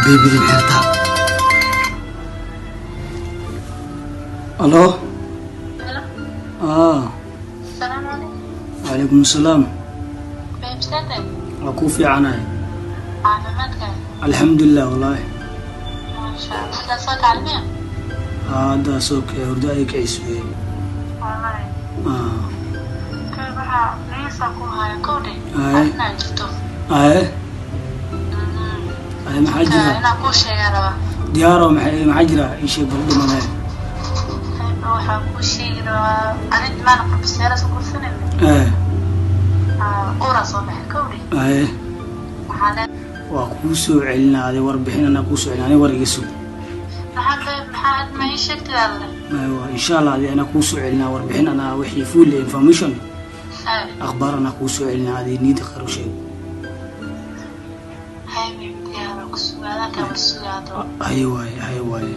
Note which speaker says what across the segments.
Speaker 1: Baby-dii maxay rabtaa? Hello.
Speaker 2: Hello.
Speaker 1: Ah.
Speaker 2: Salaamu calaykum.
Speaker 1: Calaykum asalaam.
Speaker 2: Babe, sidee?
Speaker 1: Waa kuu fiicanahay.
Speaker 2: Caafimaadka?
Speaker 1: Alxamdulilah, wallaahi.
Speaker 2: Maasha Allah. Hadda soo kacday?
Speaker 1: Hadda soo kacay, hurdo ay kicisa.
Speaker 2: Wallahi.
Speaker 1: Ah.
Speaker 2: Babe, waxaa liisa ku haya kowdhe.
Speaker 1: Ay.
Speaker 2: Arrinaa jirto.
Speaker 1: Aye, aye, maxaa jira?
Speaker 2: Inaan kuu sheegaa rabaa.
Speaker 1: Diyaaro, maxaa jira? Ii sheeg bal, dhimanaya.
Speaker 2: Babe, waxaa kuu sheegi rabaa arrin maana qurbiseera soo guursanayna.
Speaker 1: Aye.
Speaker 2: Uuraa soo baxay kowdhe.
Speaker 1: Aye.
Speaker 2: Waxaa le
Speaker 1: Waa kuu soo celinaa adi, warbixin anaa kuu soo celina. Ani war iga sug.
Speaker 2: Maxaa, babe, maxaa had ma ii sheegtid alle?
Speaker 1: Aywa, insha Allah, adi anaa kuu soo celinaa warbixin, anaa wixii full information
Speaker 2: Hay.
Speaker 1: akhbaar anaa kuu soo celinaa. Adi niyadda khayr u sheeg.
Speaker 2: Hay babe, diyaar ku sugaada kama sugaado.
Speaker 1: Haye waaye, haye waaye.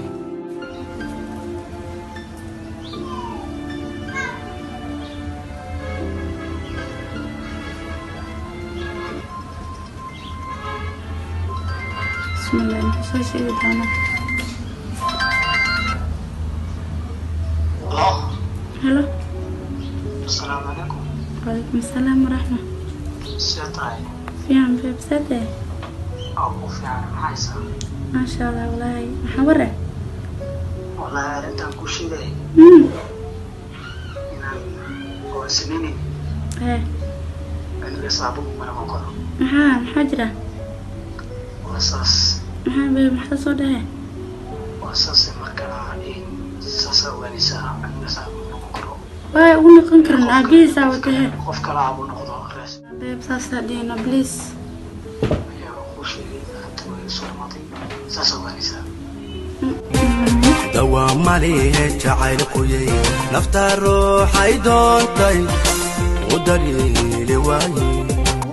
Speaker 3: Bismillah, inta soo sheegi doona.
Speaker 1: Hello.
Speaker 3: Hello.
Speaker 1: Asalaamu calaykum.
Speaker 3: Wacalaykum asalaam waraxma.
Speaker 1: See tahay?
Speaker 3: Fiican babe, sidee?
Speaker 1: Oo ku fiican, maxaa haysaa?
Speaker 3: Maasha Allah, walaahi, maxaa ware?
Speaker 1: Wallaahi, arrintaan kuu sheegay inaan oo samaynayn aniga saabo uma noqon karo.
Speaker 3: Maxaa jira?
Speaker 1: Waa saas.
Speaker 3: Maxaa, babe, maxaa soo dhahe?
Speaker 1: Waa saas, marka saasaa ogaanaysaa, aniga saabo uma noqon karo.
Speaker 3: Waay ugu noqon karin aabihiisaa watahe.
Speaker 1: Qof kale abu noqdo rees.
Speaker 3: Babe, saasaa dhihino, please.
Speaker 1: Ayaa kuu sheegay, arrinta way soo dhamaatay, saasaa ogaanaysaa.
Speaker 4: Dawaa malihe jacaylkuyay, naftaa ruuxay doontay u daryeeli waaye.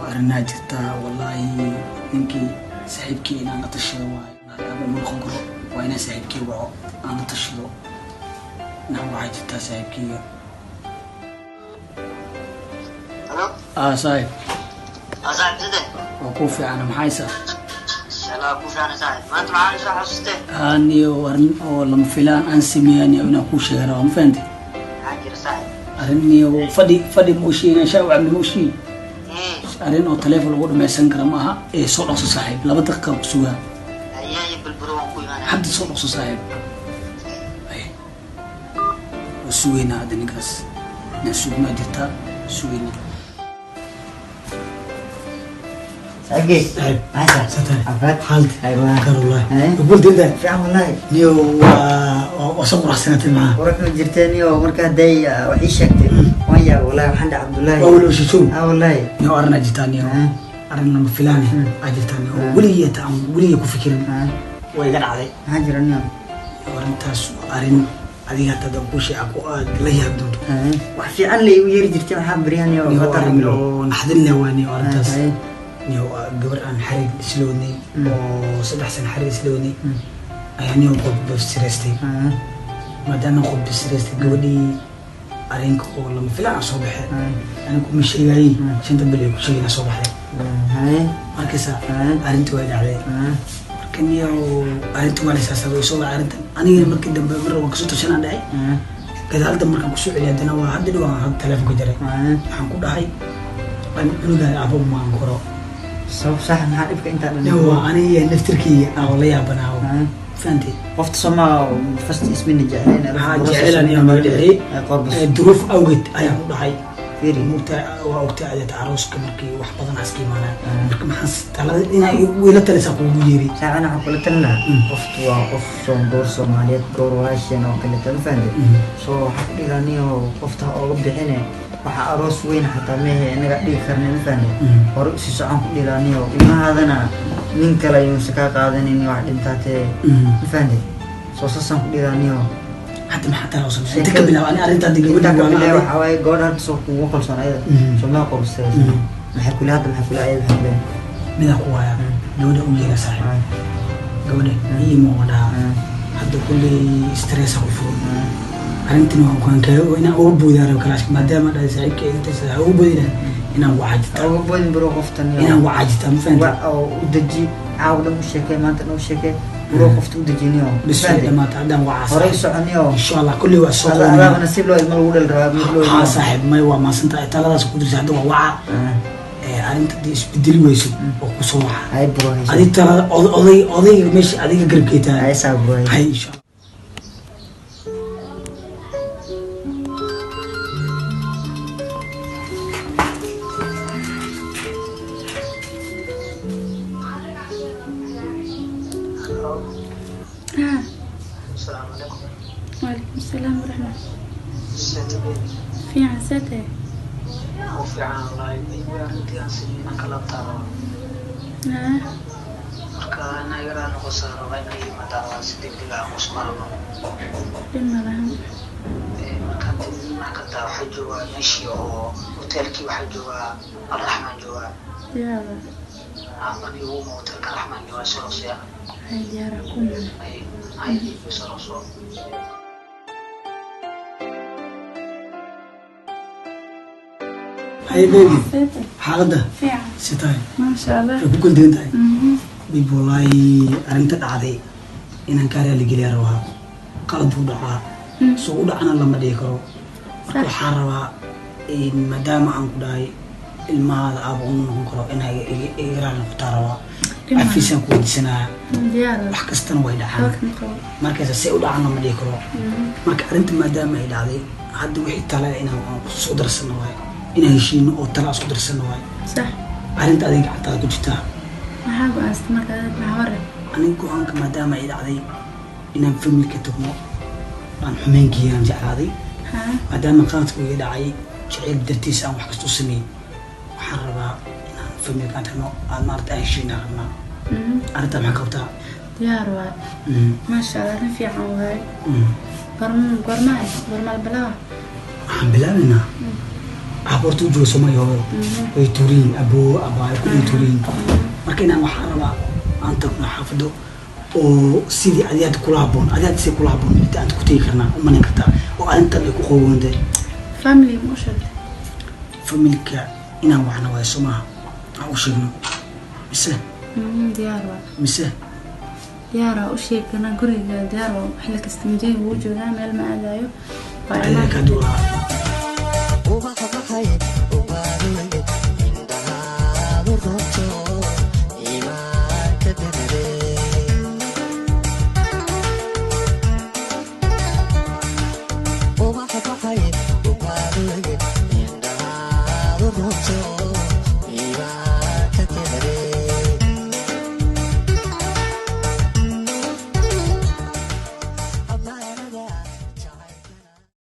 Speaker 1: Arrinaa jirtaa wallaahi, ninkii saaxiibkii inaan la tashado waayo. Aaba ma noqon karo, waa inaan saaxiibkii waco, aan la tashado. Inaan waxaa jirtaa saaxiibkeyga.
Speaker 5: Hello.
Speaker 1: Ah, saaxiib.
Speaker 5: Ah, saaxiib, sidee?
Speaker 1: Waa kuu fiicana, maxaa haysaa?
Speaker 5: Shalaa ku fiican, saaxiib. Maanta maxaa soo xasuustay?
Speaker 1: Aniyo arrin oo lama filaan aan sameeyaniyo inaan kuu sheega rabaa, ma fahantay?
Speaker 5: Maxaa jira, saaxiib?
Speaker 1: Arrin iyo fadhi fadhi ma ushiin, shaa u cabni ma ushiin. Arrin oo taleefon lagu dhamaysan kara ma aha ee soo dhaqso, saaxiib, 2 daqiiqa ku sugaa.
Speaker 5: Ayaa iyo bulburo waan ku imaanaya.
Speaker 1: Hadda soo dhaqso, saaxiib. Ay. Waa sugeynaa hadda ninkaas, inaan sugnaa jirtaa, sugeynaa.
Speaker 5: Saaxiibkey.
Speaker 1: Saaxiib.
Speaker 5: Maxaa?
Speaker 1: Satahay.
Speaker 5: Caafimaad?
Speaker 1: Xaalad?
Speaker 5: Aywa.
Speaker 1: Kar wallahi.
Speaker 5: Eh?
Speaker 1: Gulda.
Speaker 5: Fiican wallahi.
Speaker 1: Niyo waa soo quraxsanatay maxaa?
Speaker 5: Qurux ma jirteen iyo marka hadday wax ii sheegtay. Waan yaab wallahi, waxaan dhahay Cabdullaahi.
Speaker 1: Waa wala shishow.
Speaker 5: Ah wallahi.
Speaker 1: Niyo arrin jirtaa niyo. Arrin lama filaan aa jirtaa niyo. Weligii taa aan weligii ku fikirin. Waa iga dhacday.
Speaker 5: Maxaa jira, niyo?
Speaker 1: Niyo arrintaas waa arrin adiga hata haddaan kuu sheega ku aad la yaabi doonto.
Speaker 5: Wax fiican la igu yeeri jirtay, maxaa baryahan iyo
Speaker 1: Niyo
Speaker 5: khatar?
Speaker 1: Arrin oo naxdin leh waa niyo arrintaas.
Speaker 5: Eh.
Speaker 1: Niyo waa gabar aan xariir isla wadnay oo 3 sano xariir isla wadnay ayaa niyo qodbasiraystay. Maadaama qodbasiraystay gabadhii, arrinka oo lama filaan aan soo baxay, aniga kuma sheegayay, shanta bil ay ku sheegayna soo baxday. Markaysa arrintii way dhacday. Marka niyo arrintii waa la way soo dhacay arrintan. Aniga markii dambe mar waan kasoo tashanaan dhahay, gadaalda markaan kusoo celiyay, haddana waa hadda dhawaan hadda telefonka jaray. Waxaan ku dhahay an cunugaan aabo maan koro.
Speaker 5: Sabab, saaxiib, maxaa dhibka intaa dhan?
Speaker 1: Niyo waa aniga naftirkeyga aan la yaabanaa, fahantay?
Speaker 5: Qofta Soomaa first ismina jecleen.
Speaker 1: Maxaa jecelan iyo naga dhexeeyey duruuf awgeed ayaan ku dhahay.
Speaker 5: Fiiri.
Speaker 1: Mugta waa ogta adeeta arooska markii wax badan haska imaanaan, marka maxaa talada inaa wayla talisaa kuugu yeeri?
Speaker 5: Saacan waxaan kula talin lahaa, qoftu waa qof soon goor Soomaaliyeed, goor walaasheen oo kaleeto, ma fahantay? Soo waxaa ku dhihi lahaa niyo, qofta ha ooga bixine waxa aroos weyn xataa mehe inaga dhigi karna, ma fahantay? Hore usii socon ku dhihi lahaa niyo, ilmahaadana nin kale ayuunsa kaa qaadanin wax dhintaatee, ma fahantay? Soo saasaan ku dhihi lahaa niyo.
Speaker 1: Hadda maxaa talaa sameysa? Inta ka bilaab ani arrinta hadda
Speaker 5: Intaa
Speaker 1: gabadha
Speaker 5: ka
Speaker 1: waa
Speaker 5: bilaab
Speaker 1: la
Speaker 5: waxaa waaye gabadha hadda soo kugu kalsoon ayada. Soo maa qorsaysan? Maxay kule hadda, maxay kule ayada, maxay kule?
Speaker 1: Midaa ku waaya gabadha u yeera, saaxiib, gabadha ii dhahaa. Hadda kulley stressa ku furan, arrintan waan kaaga inaan uga boodaan rabo kalaaska, maadaama dhahay saaxiibka intaas ha uga boodina. Inaan wacaa
Speaker 5: Uga boodin bro qoftan iyo.
Speaker 1: Inaan wacaa jirtaa, ma fahanteen?
Speaker 5: Wa oo u deji, caawa dhan u sheekay, maanta dhan u sheekay bro, qofta u deji niyo.
Speaker 1: Bis way dhamaata, haddaan wacaa.
Speaker 5: Horay soconiyo.
Speaker 1: Insha Allah kulli waa soo
Speaker 5: Adaaba
Speaker 1: qabanaya.
Speaker 5: Nasiib loo ilma lagu dhali rabaa mid loo.
Speaker 1: Haa saaxiib, may waa maasantahay taladaas ku jirta. Hadda waa wacaa. Arrinta haddii isbedeli weyso oo kusoo waca.
Speaker 5: Hay bro, hay.
Speaker 1: Adi talada oday odayga meesha adiga garabkay tahay.
Speaker 5: Hay saa bro, hay.
Speaker 1: Hay, insha Allah.
Speaker 3: Haa.
Speaker 1: Asalaamu calaykum.
Speaker 3: Waalaikum salaam waraxmat.
Speaker 1: Setabeedi.
Speaker 3: Fiican, see tahay?
Speaker 1: U fiican wallaahi baby, arrintii aan sameynaan ka laabtaa rabaa.
Speaker 3: Haa.
Speaker 1: Marka inaa yaraa noqosaa rabaa, inay yimaadaan waa si degdeg ah kusoo aragno.
Speaker 3: Dhib ma lahan.
Speaker 1: Markaan timid markataa waxaa joogaa meeshii oo hoteelkii, waxaa joogaa Alraxmaan joogaa.
Speaker 3: Diyaar waa.
Speaker 1: Aniga uma hoteelka Alraxmaan joogaa soo.
Speaker 3: Hay, diyaara ku mana.
Speaker 1: Ay ay, soo. Hay baby.
Speaker 3: See tahay?
Speaker 1: Xaaladda?
Speaker 3: Fiican.
Speaker 1: Si tahay?
Speaker 3: Maasha Allah.
Speaker 1: Way ku kalduwan tahay. Baby, wallaahi arrinta dhacday inaan kaa raaligeliyaa rabaa. Qalad buu dhacaa, soo u dhacana lama dhihi karo. Marka waxaan rabaa maadaama aan ku dhahay ilmahaada aaba uma noqon karo, inaa iga raali noqotaa rabaa.
Speaker 3: Dhib ma lahan.
Speaker 1: Cafiisaan ku weydiisanaya.
Speaker 3: Diyaar waa.
Speaker 1: Wax kastana way dhacaan.
Speaker 3: Waxba kama qabo.
Speaker 1: Markaas se u dhacaan lama dhihi karo. Marka arrinta maadaama ay dhacday, hadda wixii tale inaan aan isku darsano waaye, inaan heshiino oo tala isku darsano waaye.
Speaker 3: Sax.
Speaker 1: Arrinta adiga gacantaada ku jirtaa.
Speaker 3: Maxaa go'aansatay marka adag? Maxaa hore?
Speaker 1: Aniga go'aanka maadaama ay dhacday inaan familka tagno aan xumeynkiiyaan jeclaaday.
Speaker 3: Haa.
Speaker 1: Maadaama qaladka iga dhacay, jacayl dartiis aan wax kasta u sameeyey, waxaan rabaa inaan familka aan tagno, aan maarata aan heshiinaan rabnaa. Arrintaa maxaa qabtaa?
Speaker 3: Diyaar waa. Maasha Allah, arrin fiican waaye. Goorma goormaa goormaa bilaaba?
Speaker 1: Waxaan bilaabaynaa aab horta u jooga Soomaaliya, hooyo way tuuriyin, aboo abaayo kulli tuuriyin. Marka inaan waxaan rabaa aan tagno xaafado oo sidii adi hadda kula haboon, adi hadda sidii kula haboon inta aan ku tegi karnaa u malin kartaa oo arrintan ay ku qowwantahay.
Speaker 3: Family ma u sheegtay?
Speaker 1: Familka inaan wacno waayo, soo maaha? Aan u sheegno mise?
Speaker 3: Diyaar waa.
Speaker 1: Mise?
Speaker 3: Diyaar waa, u sheegana guriga, diyaar waa. Xilli kasta mujayga wuu joogaa, meel ma aadayo. Waa
Speaker 1: Adiga
Speaker 3: imaan.
Speaker 1: Kaa duulaa.
Speaker 6: Ubaxa baxay ubaadiyey indhahaadu runto iimaanka dadare. Ubaxa baxay ubaadiyey indhahaadu runto.